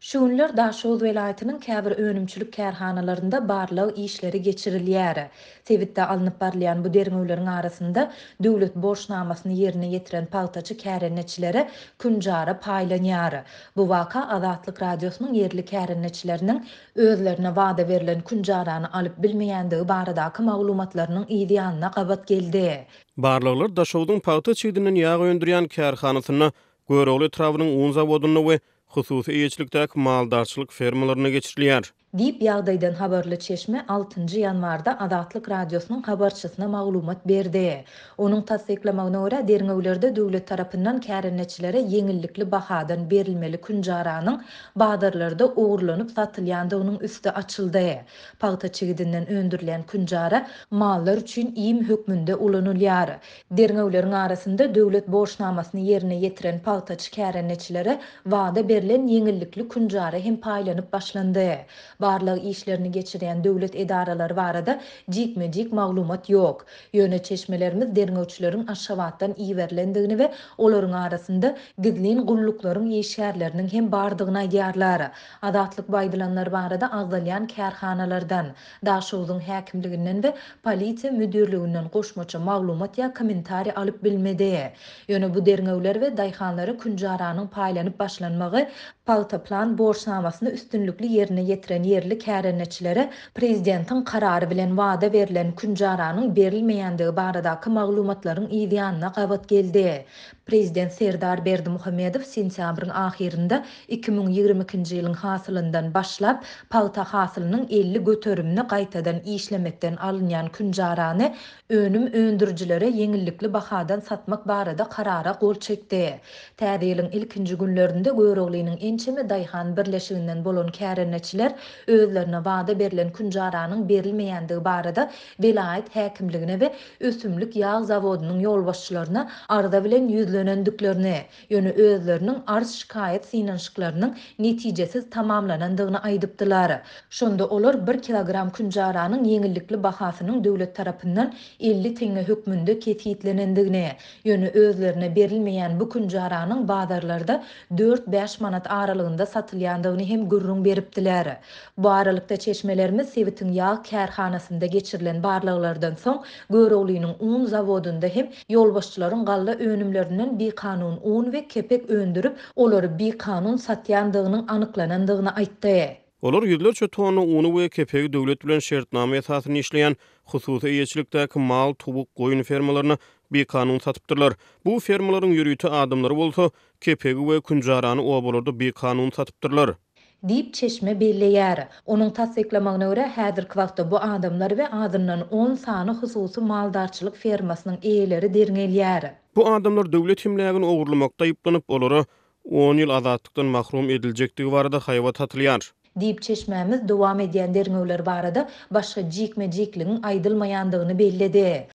Şu günler Daşoguz welaýatynyň käbir önümçilik kärhanalarynda barlag işleri geçirilýär. Sebitde alnyp barylýan bu derňewleriň arasynda döwlet borçnamasyny ýerine ýetiren pagtaçy kärendeçilere künjara paýlanýar. Bu waka Azatlyk Radiosynyň ýerli kärendeçileriniň özlerine wada berlen künjarany alyp bilmeýändigi baradaky maglumatlarynyň yzýanyna gabat geldi. Barlaglar Daşogzuň pagta çigdinden ýag öndürýän kärhanasynda, Görogly etrabynyň un zawodynda we hususy eýeçilikdäki maldarçylyk fermalarynda geçirilýär. Diýip, ýagdaýdan habarly çeşme altynjy ýanwarda Azatlyk Radiosynyň habarçysyna maglumat berdi. Onuň tassyklamagyna görä, derňewlerde döwlet tarapyndan kärendeçilere ýeňillikli bahadan berilmeli künjaranyň bazarlarda ogurlanyp satylýandygynyň üsti açyldy. Pagta çigidinden öndürilýän künjara mallar üçin iým hökmünde ulanylýar. Derňewleriň arasynda döwlet borçnamasyny ýerine ýetiren pagtaçy kärendeçilere wada berlen ýeňillikli künjara hem paýlanyp başlandy. Barlag işlerini geçirýän döwlet edaralary barada jikme-jik maglumat ýok. Ýöne çeşmelerimiz derňewçileriň Aşgabatdan iberilendigini we olaryň arasynda gizlin gulluklaryň işgärleriniň hem bardygyny aýdýarlar. Azatlyk bu aýdylanlar barada agzalýan kärhanalardan, Daşogzuň häkimliginden we polisiýa müdirliginden goşmaça maglumat ýa kommentariý alyp bilmedi. Ýöne bu derňewler we daýhanlara künjaranyň paýlanyp başlanmagy pagta plan borçnamasyny üstünlikli ýerine ýetiren ýerli kärendeçilere prezidentiň karary bilen wada berlen künjaranyň berilmeýändigi baradaky maglumatlaryň yzýanyna gabat geldi. Prezident Serdar Berdimuhamedow sentýabryň ahyrynda 2022-nji ýylyň hasylyndan başlap, pagta hasylynyň 50 göterimini gaýtadan işlemekden alynýan künjarany önüm öndürijilere ýeňillikli bahadan satmak barada karara gol çekdi. Täze ýylyň ilkinji günlerinde Göroglynyň ençeme daýhan birleşiginden bolan kärendeçiler özlerine wada berlen künjaranyň berilmeýändigi barada welaýat häkimligine we ösümlik ýag zawodynyň ýolbaşçylaryna arza bilen ýüzlenendiklerini, ýöne özleriniň arz-şikaýat synanyşyklarynyň netijesiz tamamlanandygyny aýdypdylar. Şonda olar bir kilogram künjaranyň ýeňillikli bahasynyň döwlet tarapyndan 50 teňňe hökmünde kesgitlenendigini, ýöne özlerine berilmeýän bu künjaranyň bazarlarda dört-bäş manat aralygynda satylýandygyny hem gürrüň beripdiler. Bu aralykda, çeşmelerimiz sebitiň ýag kärhanasynda geçirilen barlaglardan soň, Göroglynyň un zawodynda hem ýolbaşçylaryň galla önümlerinden bikanun un we kepek öndürip, olary bikanun satýandygynyň anyklanandygyny aýtdy. Olar ýüzlerçe tonna uny we kepegi döwlet bilen şertnama esasynda işleýän hususy eýeçilikdäki mal, towuk, goýun fermalaryna bikanun satypdyrlar. Bu fermalaryň ýörite adamlary bolsa, kepegi we künjarany obalarda bikanun satypdyrlar. Diýip, çeşme belleýär. Onuň tassyklamagyna görä, häzirki wagtda bu adamlar we azyndan on sany hususy maldarçylyk fermasynyň eýeleri derňelýär. Bu adamlar döwlet emlägini ogurlamakda aýyplanyp, olara on ýyl azatlykdan mahrum ediljekdigi barada haýbat atylýar. Diýip, çeşmämiz dowam edýän derňewler barada başga jikme-jikligiň aýdylmaýandygyny belledi.